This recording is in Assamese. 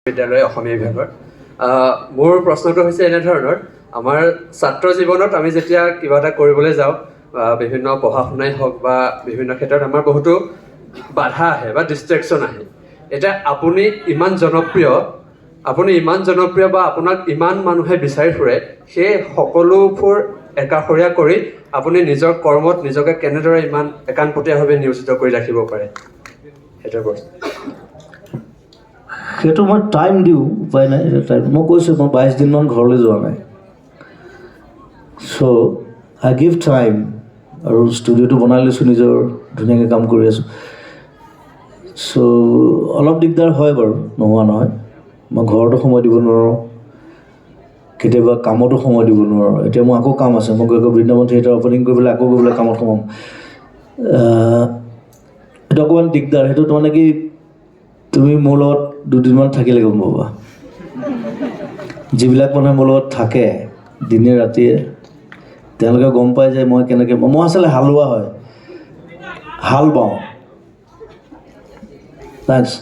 বিদ্যালয় অসমীয়া বিভাগৰ। মোৰ প্ৰশ্নটো হৈছে এনেধৰণৰ, আমাৰ ছাত্ৰ জীৱনত আমি যেতিয়া কিবা এটা কৰিবলৈ যাওঁ বা বিভিন্ন পঢ়া শুনাই হওক বা বিভিন্ন ক্ষেত্ৰত আমাৰ বহুতো বাধা আহে বা ডিষ্ট্ৰেকশ্যন আহে। এতিয়া আপুনি ইমান জনপ্ৰিয়, আপুনি ইমান জনপ্ৰিয় বা আপোনাক ইমান মানুহে বিচাৰি ফুৰে, সেই সকলোবোৰ একাষৰীয়া কৰি আপুনি নিজৰ কৰ্মত নিজকে কেনেদৰে ইমান একাণপতীয়াভাৱে নিয়োজিত কৰি ৰাখিব পাৰে, সেইটোৱে প্ৰশ্ন। সেইটো মই টাইম দিওঁ, উপায় নাই। টাইম মই কৈছোঁ, মই 22 দিনমান ঘৰলৈ যোৱা নাই। So I give time আৰু ষ্টুডিঅ'টো বনাই লৈছোঁ নিজৰ, ধুনীয়াকৈ কাম কৰি আছোঁ। চ' অলপ দিগদাৰ হয় বাৰু, নোহোৱা নহয়। মই ঘৰতো সময় দিব নোৱাৰোঁ, কেতিয়াবা কামতো সময় দিব নোৱাৰোঁ। এতিয়া মোৰ আকৌ কাম আছে, মই গৈ আকৌ বৃন্দাবন থিয়েটাৰ অ'পেনিং কৰি পেলাই আকৌ গৈ পেলাই কামত সোমাম। সেইটো অকণমান দিগদাৰ। সেইটো মানে কি, তুমি মোৰ লগত দুদিনমান থাকিলে গম পাবা। যিবিলাক মানুহে মোৰ লগত থাকে দিনে ৰাতিয়ে, তেওঁলোকে গম পায় যে মই কেনেকৈ। মই আচলতে হালোৱা হয়, হাল বাওঁ। Thanks.